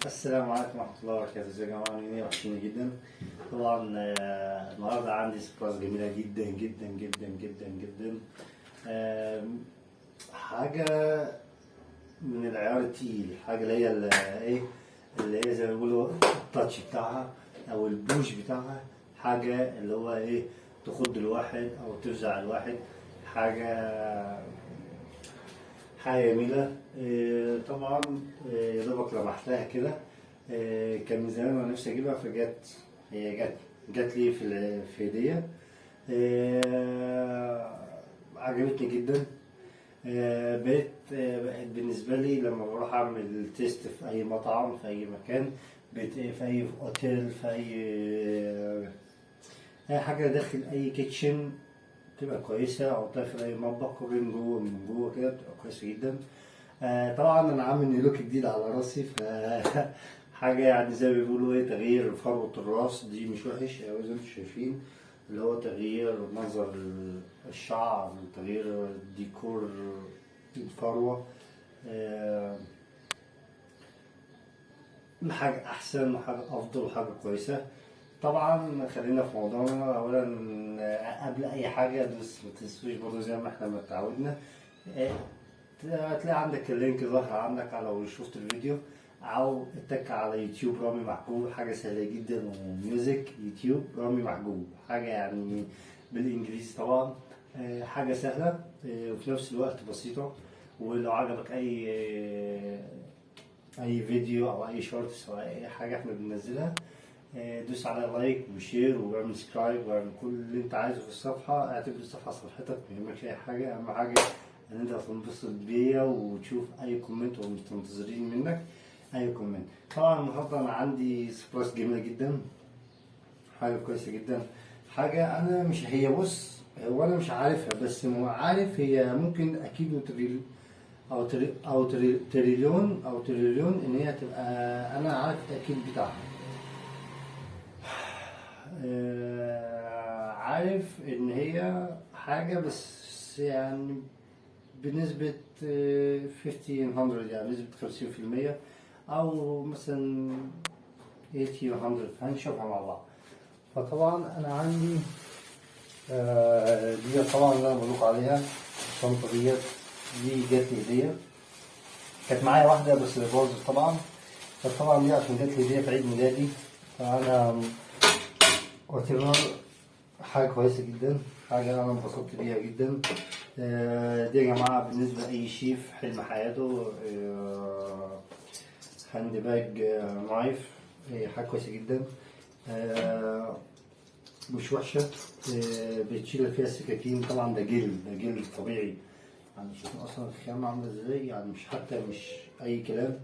السلام عليكم ورحمة الله وبركاته. ازيكم يا جماعة؟ عاملين ايه؟ وحشيني جدا. طبعا النهارده عندي surprise جميلة جدا جدا جدا جدا جدا. حاجة من العيار التقيل، حاجة اللي هي ايه، اللي هي زي ما بيقولوا ال touch بتاعها او البوش بتاعها، حاجة اللي هو ايه، تخض الواحد او تفزع الواحد، حاجة جميلة. طبعا يا دوبك لمحتها كده. كان من زمان وانا نفسي اجيبها، فجت، هي جت لي في هدية. عجبتني جدا. بقت بالنسبة لي لما بروح اعمل test في اي مطعم، في اي مكان، في اي اوتيل، في اي حاجة داخل اي kitchen تبقى كويسة، أو داخل أي مطبخ من جوه، من جوه كده بتبقى كويسة جدا. طبعا أنا عامل new look جديد على راسي، ف حاجة يعني زي ما بيقولوا إيه، تغيير فروة الراس دي مش وحش أوي زي ما انتم شايفين، اللي هو تغيير منظر الشعر، تغيير ديكور الفروة، حاجة أحسن وحاجة أفضل وحاجة كويسة. طبعا خلينا في موضوعنا. اولا قبل اي حاجه دوس، ما تنسوش برضه زي ما احنا ما اتعودنا، هتلاقي عندك ال link ظاهر عندك على لو شفت الفيديو، او اتك على يوتيوب رامي محجوب، حاجه سهله جدا، و music يوتيوب رامي محجوب، حاجه يعني بالانجليزي طبعا، حاجه سهله، وفي نفس الوقت بسيطه. ولو عجبك اي فيديو او اي shorts او اي حاجه احنا بننزلها، دوس على like و share واعمل subscribe واعمل كل اللي انت عايزه في الصفحه. اعتبر الصفحه صفحتك، ما يهمكش اي حاجه. اهم حاجه ان انت تنبسط بيا وتشوف اي comment، ومستنتظرين منك اي comment. طبعا النهارده انا عندي surprise جميله جدا، حاجه كويسه جدا، حاجه انا مش هي، بص هو انا مش عارفها، بس عارف هي ممكن اكيد وتريل او تري او تري تريليون او تريليون ان هي تبقى انا عارف التاكيد بتاعها. عارف ان هي حاجة بس يعني بنسبة 1500، يعني بنسبة 50% او مثلا 800، هنشوفها مع بعض. فطبعا انا عندي دي طبعا اللي انا بقولكوا عليها، الشنطة ديت دي جات لي هدية. كانت معايا واحدة بس باظت طبعا، فطبعا دي عشان جات لي هدية في عيد ميلادي، فأنا whatever حاجة كويسة جدا، حاجة أنا انبسطت بيها جدا. دي يا جماعة بالنسبة لأي شيف حلم حياته، hand bag، knife، حاجة كويسة جدا، مش وحشة، بتشيل فيها السكاكين. طبعا ده جلد، ده جلد طبيعي، يعني شوفوا أصلا الخامة عاملة ازاي، يعني مش حتى مش أي كلام.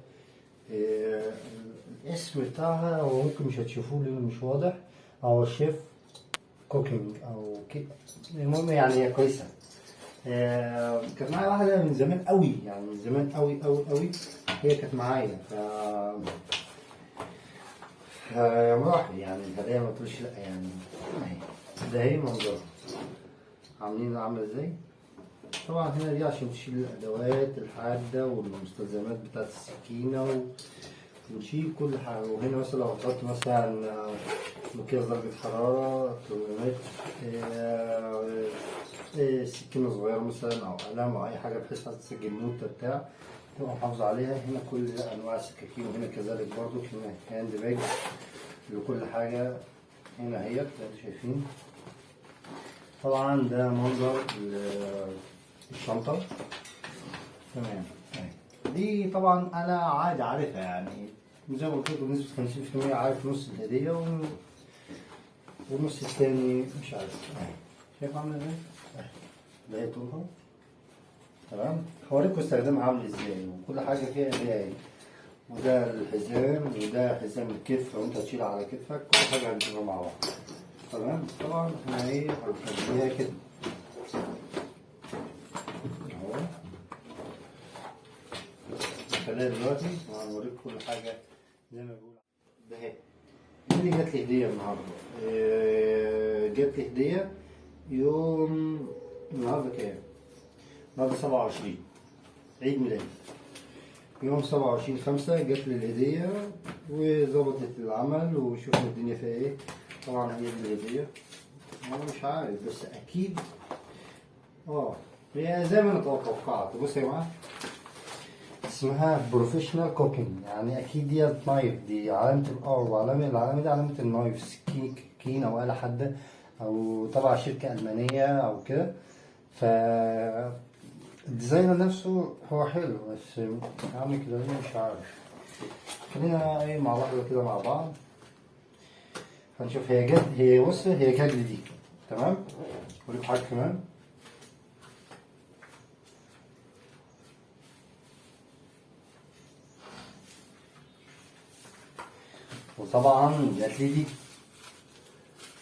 الاسم بتاعها هو ممكن مش هتشوفوه لأنه مش واضح، هو chef cooking أو كي، المهم يعني هي كويسة. كانت معايا واحدة من زمان قوي، يعني من زمان قوي قوي قوي هي كانت معايا، ف مراحل يعني الهدايا ما تقولش لا يعني. اهي ده هي منظرها عاملة ازاي. طبعا هنا دي عشان تشيل الادوات الحادة والمستلزمات بتاعت السكينة ونشيل كل حاجة. وهنا مثلا لو هتحط مثلا مقياس درجة حرارة، ترمومتر، سكينة صغيرة مثلا أو قلم أو أي حاجة بحيث عايز تسجل نوتة بتاع تبقى محافظة عليها. هنا كل أنواع السكاكين، وهنا كذلك برضو هنا hand bag لكل حاجة هنا اهيت زي ما انتم شايفين. طبعا ده منظر الشنطة، تمام. اهي دي طبعا أنا عادي عارفها، يعني زي ما قلت لكم بنسبة 50%، عارف نص الهدية والنص التاني مش عارف. اهي شايف عاملة ازاي؟ اهي ده هي طولها، تمام. هوريكم استخدامها عامل ازاي وكل حاجة فيها هي اهي. وده الحزام، وده حزام الكتف لو انت هتشيل على كتفك، كل حاجة هنشوفها مع بعض، تمام. طبعا احنا ايه هنخليها كده اهو، هنخليها دلوقتي وهنوريكم كل حاجة زي ما بيقولوا. ده اهي دي اللي جات لي هدية النهاردة. جات لي هدية يوم النهاردة كام؟ النهاردة 27 عيد ميلادي. يوم 27/5 جات لي الهدية وظبطت العمل وشوفنا الدنيا فيها ايه. طبعا هي دي الهدية، انا مش عارف بس اكيد هي زي ما انا توقعت. بصوا يا جماعة، اسمها professional cooking، يعني اكيد دي knife، دي علامة ال R، وعلامة العلامة دي علامة ال knife، سكين او آلة حادة او تبع شركة ألمانية او كده. ف ال design نفسه هو حلو، بس عامل كده ليه مش عارف. خلينا ايه مع بعض كده، مع بعض هنشوف. هي جت، هي بص، هي جت لي دي تمام. اوريكم حاجة كمان. وطبعا جات لي دي،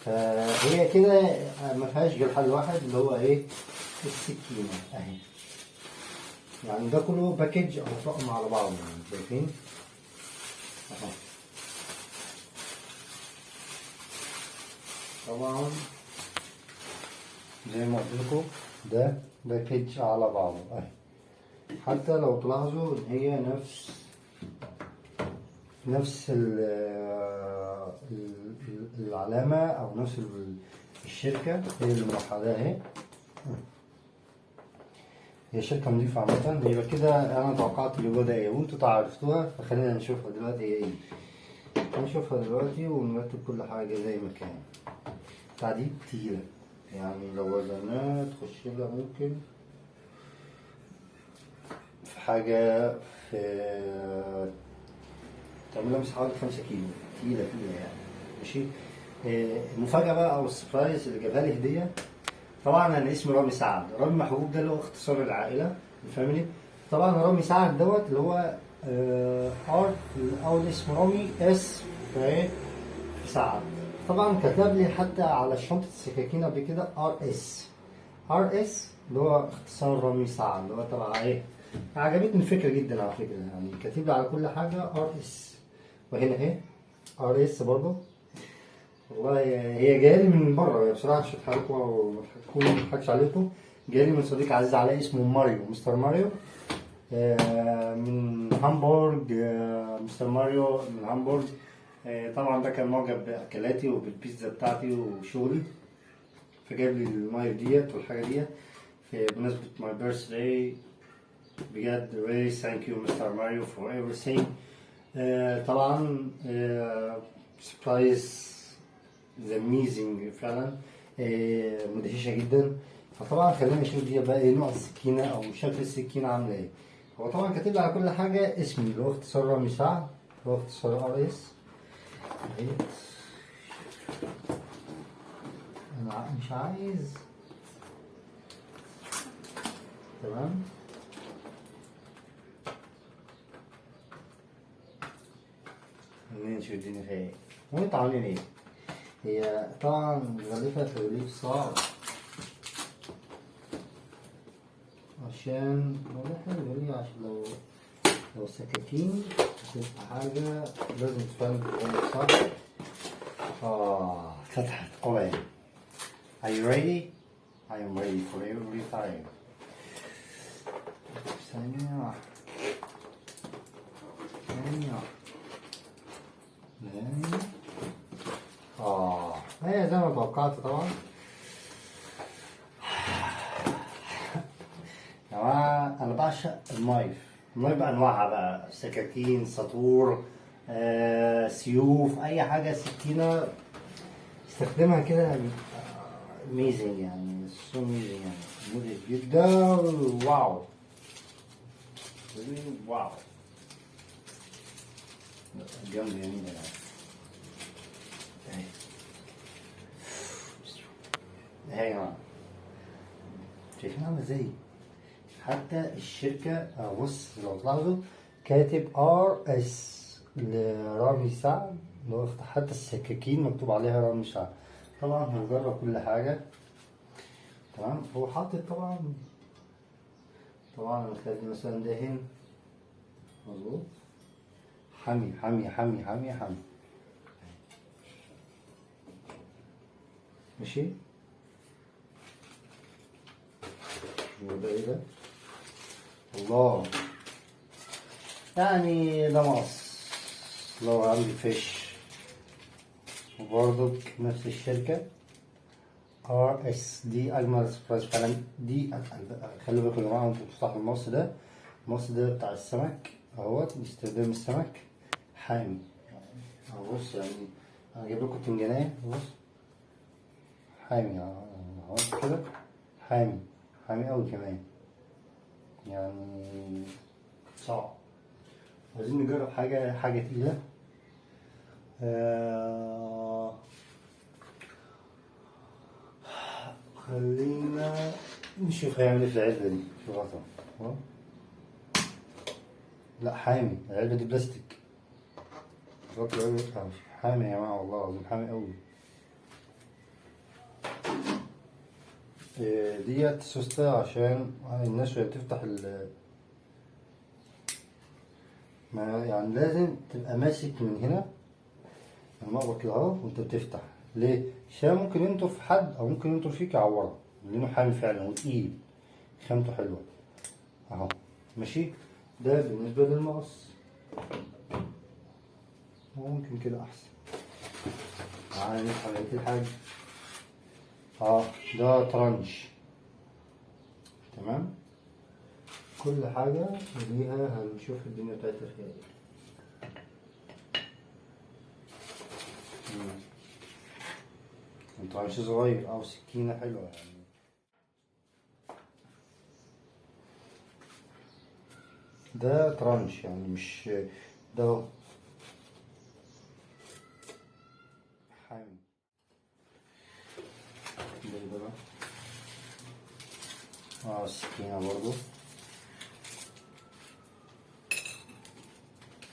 فهي كده ما فيهاش غير حل واحد اللي هو ايه، السكينة اهي. يعني ده كله package او طقم على بعضه، يعني شايفين اهو. طبعا زي ما قلت لكم ده package على بعضه اهي. حتى لو تلاحظوا ان هي نفس العلامة او نفس الشركة هي اللي موحداها اهي. هي شركة نظيفة عامة. يبقى كده انا توقعت اللي جوه ده ايه وانتوا عرفتوها، فخلينا نشوفها دلوقتي هي ايه. هنشوفها دلوقتي ونرتب كل حاجة زي ما كان. تعديل تقيلة، يعني لو وزناها تخش لها ممكن في حاجة في تعملها مثلا حوالي 5 كيلو، تقيلة تقيلة يعني. ماشي. المفاجأة بقى أو ال surprise اللي جابها لي هدية، طبعا أنا اسمي رامي سعد، رامي محبوب ده اللي هو اختصار العائلة ال family. طبعا رامي سعد دوت اللي هو R الأول اسم رامي، S في سعد. طبعا كتب لي حتى على شنطة السكاكين قبل كده RS، RS اللي هو اختصار رامي سعد، اللي هو تبع ايه. عجبتني الفكرة جدا على فكرة، يعني كاتب لي على كل حاجة RS، وهنا اهي RS برضه. والله هي جاية لي من بره بصراحة، مش هضحك ما اضحكش عليكم، جاية لي من صديق عزيز عليا اسمه ماريو، مستر ماريو، من هامبورج. مستر ماريو من هامبورج. طبعا ده كان معجب باكلاتي وبالبيتزا بتاعتي وشغلي، فجاب لي ال knife ديت والحاجة ديت في بمناسبة my birthday. بجد really thank you Mr. Mario for everything. طبعا surprise amazing فعلا، مدهشه جدا. فطبعا خلينا نشوف دي بقى ايه نوع السكينة او شكل السكينة عامله ايه. هو طبعا كاتب لي على كل حاجة اسمي اللي هو اختصار رامي سعد، اللي هو اختصار RS. انا مش عايز، تمام. خلينا نشوف الدنيا فيها ايه وانتوا عاملين ايه. هي طبعا غليفة تغليف صعب عشان والله حلو ليه، عشان لو سكاكين هتبقى حاجة لازم تفهم تغلف صح. فتحت قوي. Are you ready? I am ready for every time. ثانية واحدة، ثانية واحدة. هي زي ما توقعت طبعا. يا جماعة أنا بعشق ال knife، ال knife بأنواعها بقى، سكاكين، ساطور، سيوف، أي حاجة سكينة استخدمها كده amazing، يعني so amazing، يعني مدهش جدا. wow wow جامدة جميلة يعني. اهي يا جماعة، شايفين عاملة ازاي؟ حتى الشركة بص لو تلاحظوا كاتب RS لرامي سعد، حتى السكاكين مكتوب عليها رامي سعد. طبعا هنجرب كل حاجة تمام. هو حاطط طبعا هنخلي مثلا ده هنا مظبوط، حمي حمي حمي حمي حمي، ماشي. وده ايه ده؟ الله، يعني ده مقص لو عندي فيش، وبرضك نفس الشركة RS. دي اجمل surprise فعلا. دي خلي بالكم يا جماعة وانتوا بتفتحوا المقص ده، المقص ده بتاع السمك اهوت، باستخدام السمك حامي اهو. بص يعني انا جايب لكم بتنجانية، بص حامي اهو كده، حامي حامي قوي كمان يعني صعب. عايزين نجرب حاجة تقيلة. خلينا نشوف هيعمل ايه في العلبة دي. شوف اهو، لا حامي، العلبة دي بلاستيك. حامي يا جماعة والله العظيم حامي قوي. ديت سوستة عشان الناس وهي بتفتح ما يعني لازم تبقى ماسك من هنا المقبض كده اهو وانت بتفتح. ليه؟ عشان ممكن ينطر في حد او ممكن ينطر فيك يعورك، لانه حامي فعلا وتقيل، خامته حلوة اهو. ماشي، ده بالنسبة للمقص. ممكن كده احسن. تعالى نفتح بقية الحاجة. ده ترانش. تمام، كل حاجة ليها هنشوف الدنيا بتاعتها فيها ايه. ترانش صغير او سكينة حلوة يعني. ده ترانش يعني مش ده حامي. ده بقى السكينة برضو.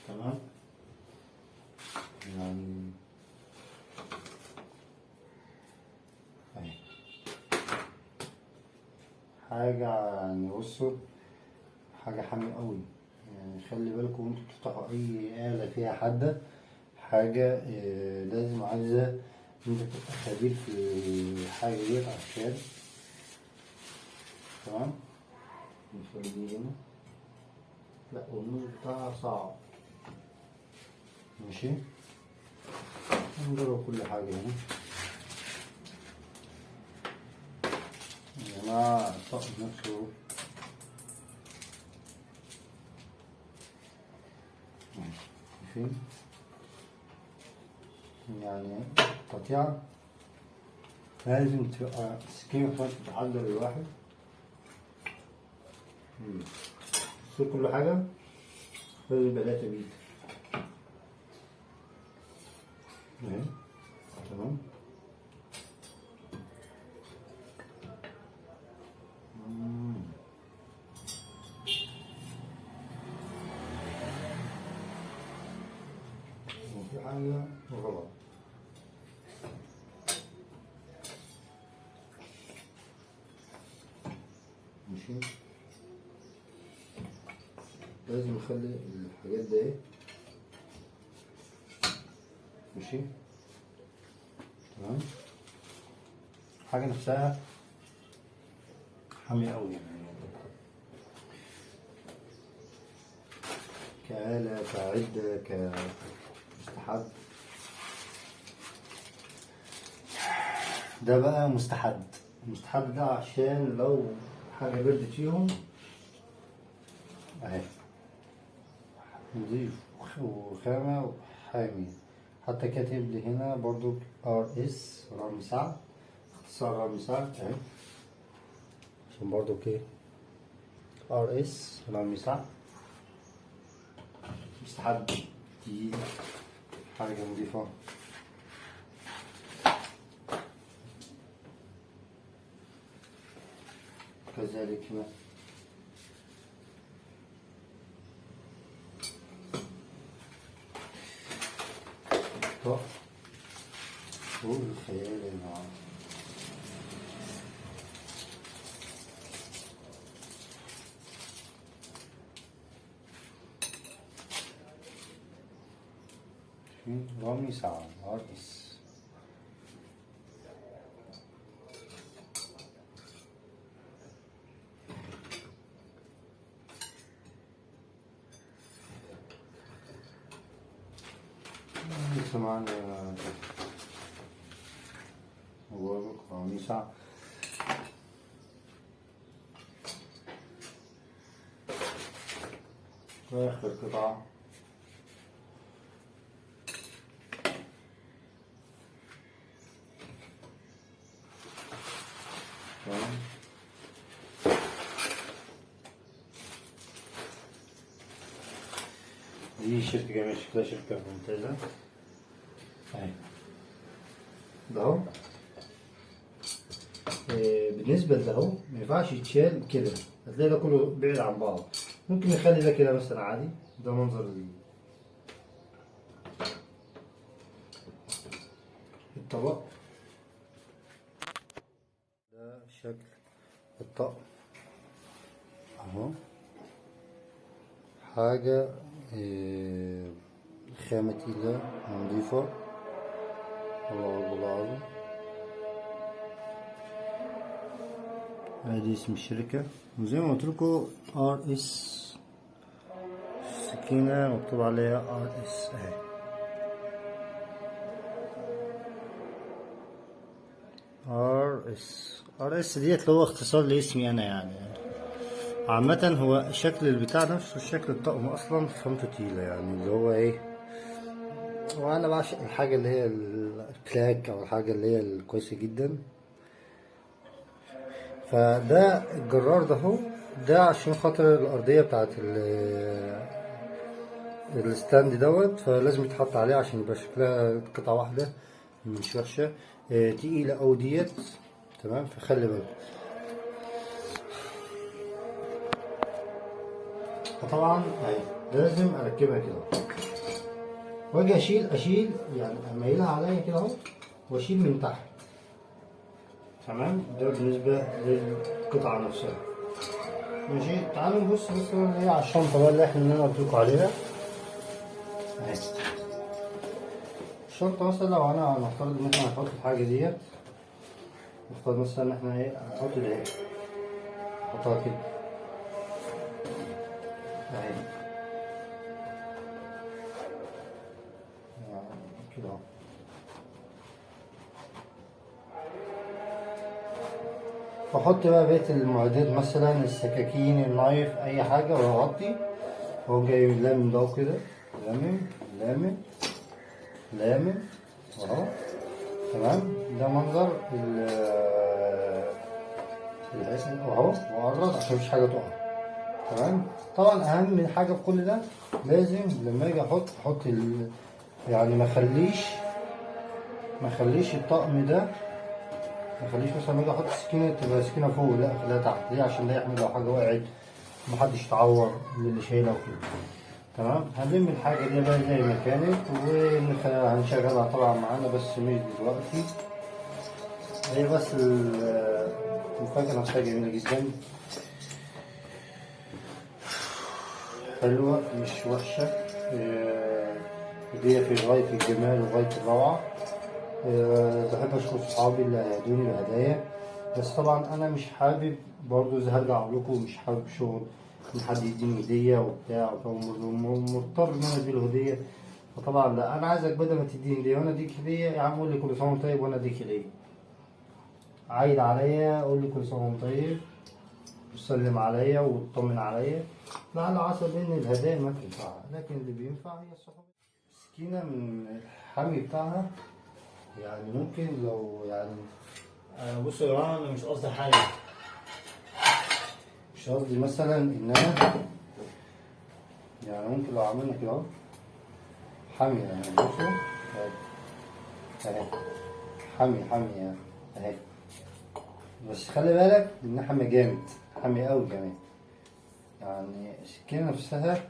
تمام، يعني اهي حاجة يعني. بصوا حاجة حامية قوي يعني، خلي بالكم وانتوا بتفتحوا اي آلة فيها حادة حاجة لازم عايزة انت تبقى خبير في الحاجة ديت عشان. تمام، نخلي دي هنا. لا والنور بتاعها صعب. ماشي، نجرب كل حاجة هنا يا جماعة. الطقم نفسه شايفين يعني التقطيعة لازم تبقى سكينة تتحضر الواحد. بس كل حاجة لازم يبقى لها تبيت. اهي تمام. وفي حاجة غلط. ماشي، لازم نخلي الحاجات دي ايه. ماشي تمام. الحاجة نفسها حامية قوي يعني، كآلة كعدة كمستحب. ده بقى مستحد. المستحب ده عشان لو حاجة بردت فيهم اهي، نضيف وخامة وحامي. حتى كاتب لي هنا برضو RS رامي سعد، اختصار رامي سعد اهي، عشان برضو ايه RS رامي سعد. مستحب تقيل، حاجة نضيفة. كذلك هنا طب فوق الخيال يا جماعة. رامي سعد RS. لسه معانا وبرضه. آخر قطعة تمام. دي شركة جميلة، شكلها شركة ممتازة اهي. ده اهو. بالنسبة لده اهو ما ينفعش يتشال كده، هتلاقي ده كله بعيد عن بعض. ممكن نخلي ده كده مثلا عادي. ده منظر الطبق، ده شكل الطقم اهو. حاجة خامة تقيلة نظيفة، الله أكبر العظيم. ادي اسم الشركة، وزي ما قلت لكم RS، سكينة مكتوب عليها RS اهي. RS ديت اللي هو اختصار لاسمي انا يعني. عامة هو شكل البتاع نفسه، شكل الطقم اصلا خامته تقيلة يعني، اللي هو ايه، وانا بعشق الحاجة اللي هي ال black او الحاجة اللي هي الكويسة جدا. فده الجرار ده اهو، ده عشان خاطر الارضية بتاعت ال stand دوت، فلازم يتحط عليه عشان يبقى شكلها قطعة واحدة مش وحشة. تقيلة او ديت تمام، فخلي بالك. فطبعا اهي لازم اركبها كده، واجي اشيل يعني اميلها عليا كده اهو، واشيل من تحت تمام. ده بالنسبة للقطعه نفسها ماشي. تعالوا نبص مثلا ايه على الشنطة بقى اللي احنا قلت لكم عليها اهي. الشنطة مثلا لو انا هنفترض ان احنا هنحط الحاجة ديت، نفترض مثلا ان احنا ايه هنحط الايه، نحطها كده اهي كده اهو. واحط بقى بقية المعدات مثلا السكاكين، النايف، اي حاجة، واغطي. واقوم جاي لامم ده كده، لامم لامم لامم اهو تمام. ده منظر اهو، واقرب عشان مفيش حاجة تقع تمام. طبعا اهم حاجة في كل ده لازم لما اجي احط يعني ما اخليش الطقم ده، ما اخليش مثلا اجي احط السكينة تبقى سكينة فوق، لا اخليها تحت. ليه؟ عشان ده يحمي لو حاجة وقعت محدش يتعور من اللي شايلها وكده تمام. هنلم الحاجة دي بقى زي ما كانت، وهنشغلها طبعا معانا بس مش دلوقتي. هي بس المفاجاة نفسها جميلة جدا، حلوة مش وحشة، هديه في غاية الجمال وغاية الروعة. بحب اشكر صحابي اللي هدوني الهدايا، بس طبعا انا مش حابب برضو زي هرجع اقول لكم مش حابب شغل ان حد يديني هديه وبتاع، مضطر ان انا اديله هديه. فطبعا لا، انا عايزك بدل ما تديني هديه وانا اديك هديه، يا عم قول لي كل سنة وانت طيب وانا اديك هديه. عايد عليا قول لي كل سنة وانت طيب، وسلم عليا واطمن عليا، لعل عسى ان الهدايا ما تنفع، لكن اللي بينفع هي الصحاب. السكينة من الحمي بتاعها يعني ممكن لو يعني بصوا يا جماعة، انا مش قصدي حاجة، مش قصدي مثلا ان انا يعني ممكن لو عملنا كده اهو حامية يعني، بصوا اهي حامية حامية يعني اهي، بس خلي بالك انها حامية جامد، حامية قوي كمان يعني. السكينة نفسها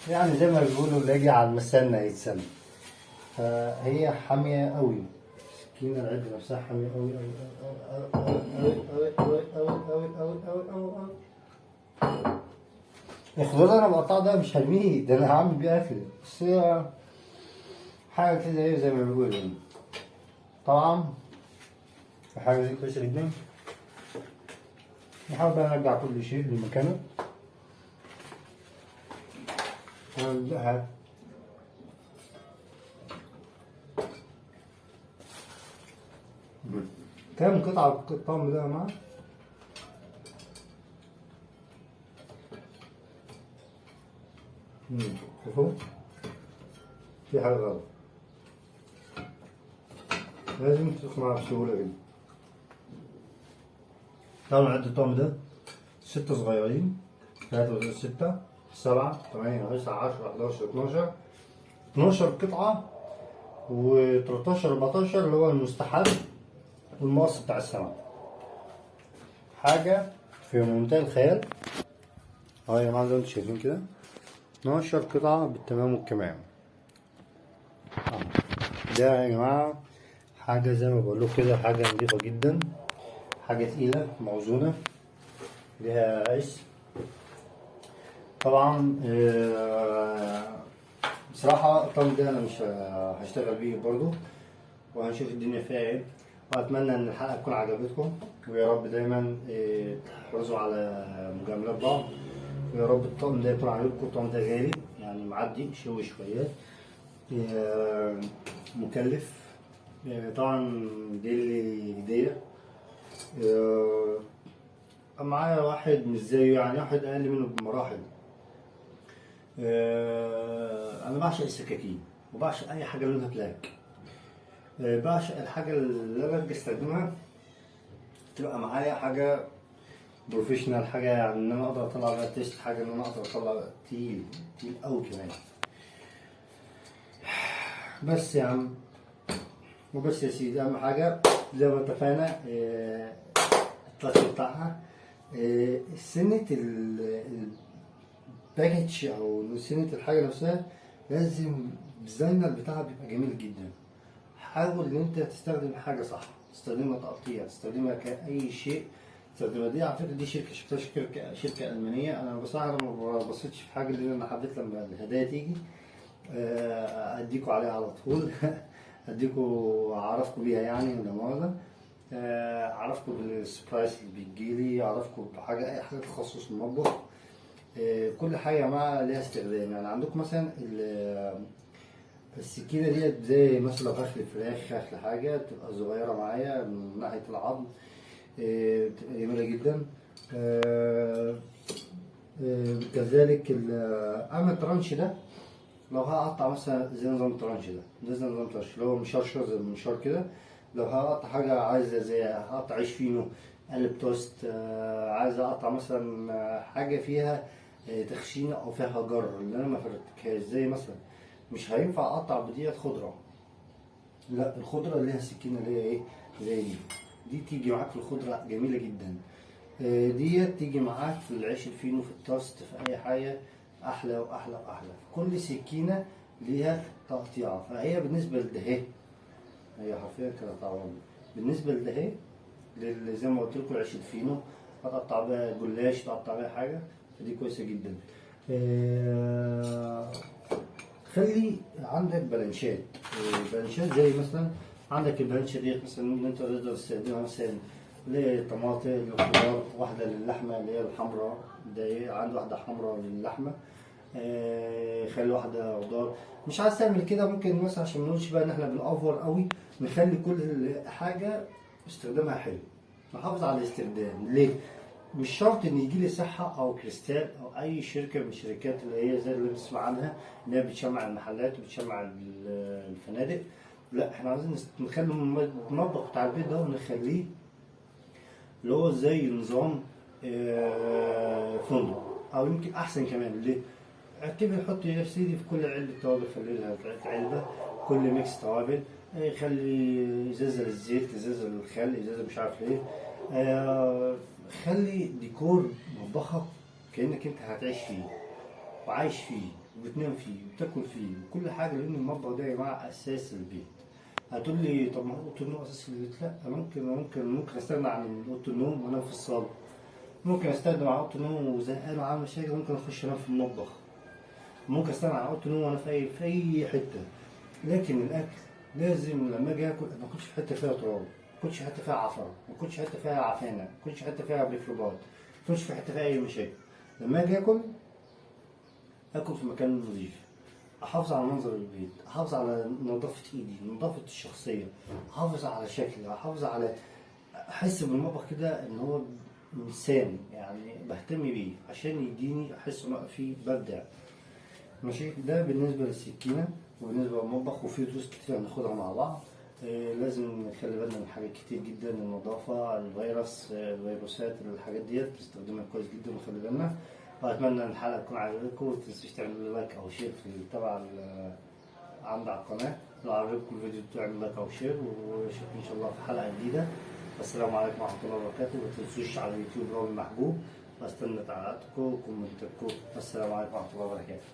يعني زي ما بيقولوا اللي يجي على المسنة يتسنى، فهي حامية قوي. السكينة العدة نفسها حامية قوي قوي قوي قوي قوي قوي قوي قوي قوي قوي قوي. الخضار اللي انا بقطعه ده مش هرميه، ده انا هعمل بيه اكل، بس هي حاجة كده ايه زي ما بيقولوا يعني. طبعا الحاجة دي كويسة جدا. نحاول بقى نرجع كل شيء لمكانه. هنبدأها. كام قطعة الطقم ده يا جماعة؟ شوفوا في حاجة غلط، لازم تقنع بسهولة جدا. تعالوا نعد الطقم ده، 6 صغيرين، 3 6 7 8 9 10 11 12 12 قطعة، و13 14 اللي هو المستحب والمقص بتاع السمك. حاجة في منتهى الخيال. اهو يا جماعة زي ما انتم شايفين كده 12 قطعة بالتمام والكمام. ده يا جماعة حاجة زي ما بقول لكم كده، حاجة نضيفة جدا، حاجة تقيلة موزونة، ليها اسم طبعا. بصراحة الطقم ده أنا مش هشتغل بيه برضو، وهنشوف الدنيا فيها ايه. وأتمنى إن الحلقة تكون عجبتكم، ويا رب دايما تحافظوا على مجاملات بعض، ويا رب الطقم ده يكون عاجبكم. الطقم ده غالي يعني، معدي شوي شويات، مكلف طبعا. دي اللي هدية. معايا واحد مش زيه يعني، واحد أقل منه بمراحل. أنا بعشق السكاكين، وبعشق أي حاجة لونها بلاك. بعشق الحاجة اللي أنا باجي أستخدمها تبقى معايا حاجة professional، حاجة يعني إن أنا أقدر أطلع بقى taste، حاجة إن أنا أقدر أطلع تقيل تقيل أوي كمان. بس يا عم وبس يا سيدي، أهم حاجة زي ما اتفقنا ال touch بتاعها، سنة ال package أو سنة الحاجة نفسها، لازم ال designer بتاعها بيبقى جميل جدا. حاول إن أنت تستخدم حاجة صح، تستخدمها تقطيع، تستخدمها كأي شيء تستخدمها. دي على فكرة دي شركة شكلها شركة ألمانية. أنا بصراحة ما بصيتش في حاجة، لأن أنا حبيت لما الهدايا تيجي أديكوا عليها على طول، أديكوا أعرفكوا بيها يعني، ولا مؤاخذة. أعرفكوا بال surprise اللي بتجيلي، أعرفكوا بحاجة، أي حاجة تخصص المطبخ. كل حاجة يا جماعة ليها استخدام. يعني عندكم مثلا السكينة ديت، زي مثلا لو هخلي فراخ، هخلي حاجة تبقى صغيرة معايا من ناحية العظم، بتبقى جميلة جدا. كذلك أما الترانش ده لو هقطع مثلا زي نظام الترانش ده، ده زي نظام الترانش اللي هو مشرشر زي المنشار كده. لو هقطع حاجة عايزة زي هقطع عيش فينو، قلب توست، عايز أقطع مثلا حاجة فيها تخشينة أو فيها جر اللي أنا ما فرتكهاش، زي مثلا مش هينفع أقطع بديت خضرة، لا الخضرة اللي ليها سكينة اللي هي إيه زي دي، دي تيجي معاك في الخضرة جميلة جدا. ديت تيجي معاك في العيش الفينو، في التوست، في أي حاجة، أحلى وأحلى وأحلى. كل سكينة ليها تقطيعة. فهي بالنسبة لده هي حرفيا كده تعوض. بالنسبة لده زي ما قلت لكم العيش الفينو هتقطع بيها جلاش، تقطع بيها حاجة، فدي كويسة جدا. خلي عندك بلانشات، بلانشات زي مثلا عندك البلانشة ديت مثلا اللي انت تقدر تستخدمها مثلا للطماطم، للخضار، واحدة للحمة اللي هي الحمراء، ده عند واحدة حمراء للحمة، خلي واحدة خضار. مش عايز تعمل كده ممكن مثلا عشان ما نقولش بقى ان احنا بنأفور قوي، نخلي كل حاجة استخدامها حلو، نحافظ على الاستخدام. ليه؟ مش شرط ان يجي لي صحة او كريستال او اي شركة من الشركات اللي هي زي اللي بنسمع عنها ان هي بتشمع المحلات وبتشمع الفنادق. لا، احنا عايزين نخلي المطبخ بتاع البيت ده ونخليه اللي هو زي نظام فندق او يمكن احسن كمان. ليه؟ اعتبر حط يا سيدي في كل علبة توابل، خلي لها علبة، كل mix توابل، خلي ازازة للزيت، ازازة للخل، ازازة مش عارف ليه. خلي ديكور مطبخك كأنك انت هتعيش فيه وعايش فيه وبتنام فيه وبتاكل فيه وكل حاجة، لأن المطبخ ده يا جماعة أساس البيت. هتقول لي طب ما هو أوضة النوم أساس البيت؟ لا، أنا ممكن أستغنى عن أوضة النوم وأنام في الصالة، ممكن أستغنى عن أوضة النوم وزهقان وعامل مشاكل، ممكن أخش أنام في المطبخ، ممكن أستغنى عن أوضة النوم وأنا في أي حتة. لكن الأكل لازم لما أجي آكل ما أكلش في حتة فيها تراب، ما أكلش حتة فيها عفرة، ما أكلش حتة فيها عفانة، ما أكلش حتة فيها ميكروبات، ما أكلش في حتة فيها أي مشاكل. لما أجي آكل اكل في مكان نظيف، احافظ على منظر البيت، احافظ على نظافة ايدي، نظافة الشخصية، احافظ على شكلي، احافظ على احس بالمطبخ كده ان هو انسان، يعني بهتم بيه عشان يديني احس ان انا فيه ببدع. ماشي، ده بالنسبة للسكينه وبالنسبة للمطبخ. وفي دروس كتير هناخدها مع بعض. لازم نخلي بالنا من حاجات كتير جدا، النظافة، الفيروس، الفيروسات، الحاجات ديت بنستخدمها كويس جدا ونخلي بالنا. واتمنى ان الحلقة تكون عجبتكم، ومتنسوش تعملوا like او share في تبع عند على القناة. لو عجبكم الفيديو تعملوا like او share، واشوفكم ان شاء الله في حلقة جديدة. والسلام عليكم ورحمة الله وبركاته. وما تنسوش على اليوتيوب رامي محجوب، واستنى تعليقاتكم وكومنتاتكم. والسلام عليكم ورحمة الله وبركاته.